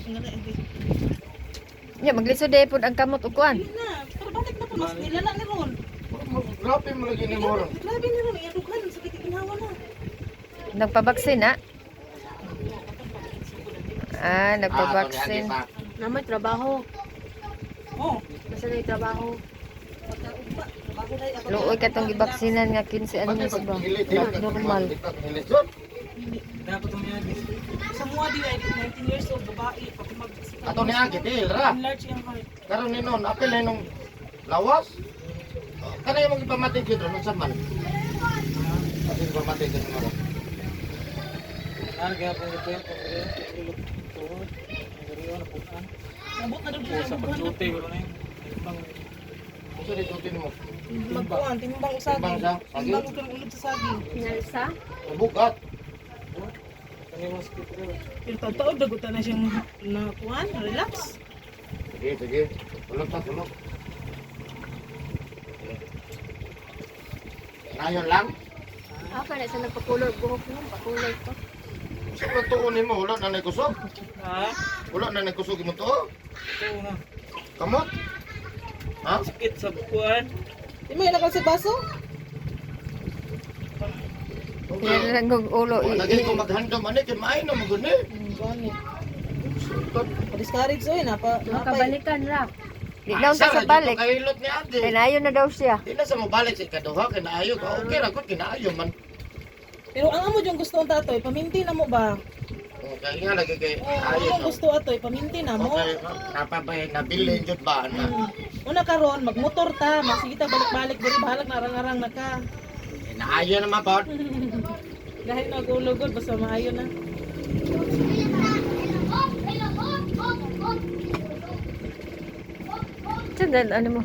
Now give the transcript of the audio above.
Nga na, hindi. Nya maglisod day pud ang kamot og kuan. Dili na, pero balik na po, mas nilala ni Ron. Grabe mo lagi ni Moron. Grabe ni Ron, iyang dughan, sakit ginawa na. Nagpabaksin na. Ah, nagpabaksin. Namay trabaho. Oh, Basta na trabaho. pagkaugma, bago na ako. Luoy ka tong gibaksinan nga 15 anyos ba. Normal. Dapat umiyagi. Sa mua di ay 19 years old babae pag mag Ato ni Agi, til ra. Enlarge yung heart. Karon ni nun, apil na nung lawas. Kana yung mga ipamatay dito, nung sa man. Kasi ipamatay dito mo. Ano kaya pong ito yung pagkakas? Tuhod. Ang gariyo na punan. Nabot na daw O siya sa pagsulti ko na yun. Ibang Unsa dito tin mo? Magkuan, timbang og saging. Timbang sa saging? Timbang og ulod sa saging. Pinalsa. Bugat. Kanimo sa ko. Pero taod-taod dagutan na siyang na kuan, relax. Sige, sige. Tulog ta, tulog. Nayon lang. Ako na sa nagpakulor buhok mo, pakulor ko. Sa man tuon nimo, wala na nay kusog. Ha? Wala na nay kusog imong tuo. Ito na. Kamot. Ha? Sakit sa bukuan. Di mo ilakal sa baso? Yan lang og ulo. Wala gani ko maghandom ani kay maayo na magud ni. Gani. Sultan. Pa-discourage oy, napa napay. Makabalikan ra. Di na unta sa balik. Kahilot ni ate. Kay naayo na daw siya. Di na sa mobalik sa ikaduha kay naayo ka. Okay ra gud kinaayo man. Pero ang amo yung gusto ang tatoy, paminti na mo ba? Okay nga lagi kay Oh, ang ayo. among gusto atoy, paminti na mo. Okay, napabay nabilin jud ba na. Una karon, magmotor ta, magsige ta balik-balik diri bahalag narang-arang na ka. Naayo naman ba? Dahil nagulugod basta maayo na. Sandal, ano mo?